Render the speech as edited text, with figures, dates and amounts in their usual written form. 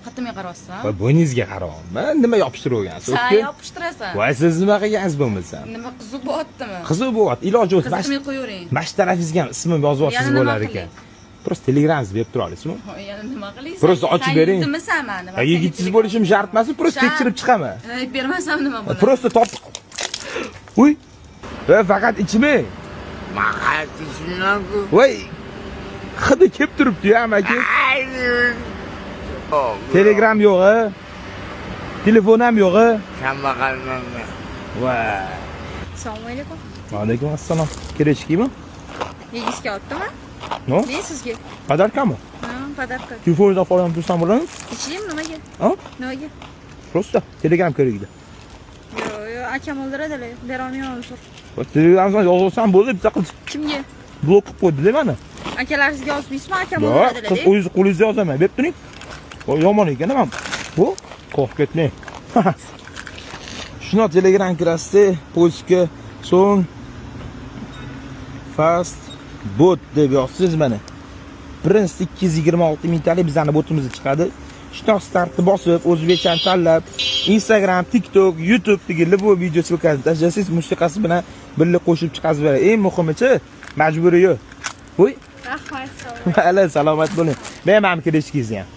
Qayerga qarayapsan? Voy, bo'yningizga qarayapman. Nima yopishtirib olgansiz? San yopishtirasan. Voy, siz nima qilgansiz bo'lmasam? Nima, qiziq bo'lyaptimi? Qiziq bo'lyapti. Iloji bo'lsa, mana Qiziqmay qo'yavering. Mana shu tarafingizga ham ismimni yozib olsangiz Yana nima bo'lar qiling? ekan. Просто Telegramingizni berib tura olasizmi? Voy, yana nima qilaysan? Просто ochib San bering. yigitimisan mani? Ha, yigitsiz bo'lishim shart emas, просто tekshirib chiqaman. Bermasam nima bo'ladi? Просто top. Uy. Va faqat ichmang. Maqat ichmayman-ku. Voy. Hidi kelib turibdi-ya, amaki. Telegram yo'q, a? Telefon ham yo'q, a? Kambag'alman. Voy. Assalomu alaykum. Va alaykum assalom. Kirishkimi? Yegisi kelyaptimi? No? Men sizga. Подарка mi? Ha, подарка. Telefoningizdan foydalanib tursam bo'ladimi? Ichaymi nimaga? Ha? Nimaga? Просто Telegram kerak edi. Yo'q, yo'q, akam o'ldiradilar. Bera olmayman uzr. Va Telegramdan yozsam bo'ldi, bitta qiz Kimga? Blok qilib qo'ydi-da mani. Akalar, sizga yozmaysizmi? Akam Yo'q, o'ldiradilar. qiz o'zingiz qo'lingizda yozaman. Berib turing. Voy, yomon ekan ham. Bu qo'rqib ketmang. Shuni Telegram kirasizda, поиск ga so'ng fast bot deb yozsangiz, mana Prince 226 mingtalik bizani botimizda chiqadi. Shundoq startni bosib, o'zbekchani tanlab, Instagram, TikTok, YouTube degan любой video ссылка sini tashlasangiz, musiqasi bilan birga qo'shib chiqazib beradi. Eng muhimichi, majburiy yo'q. Voy, Rahmat, sog'. Mayli, salomat bo'ling. Men ham kirishkingizni ham.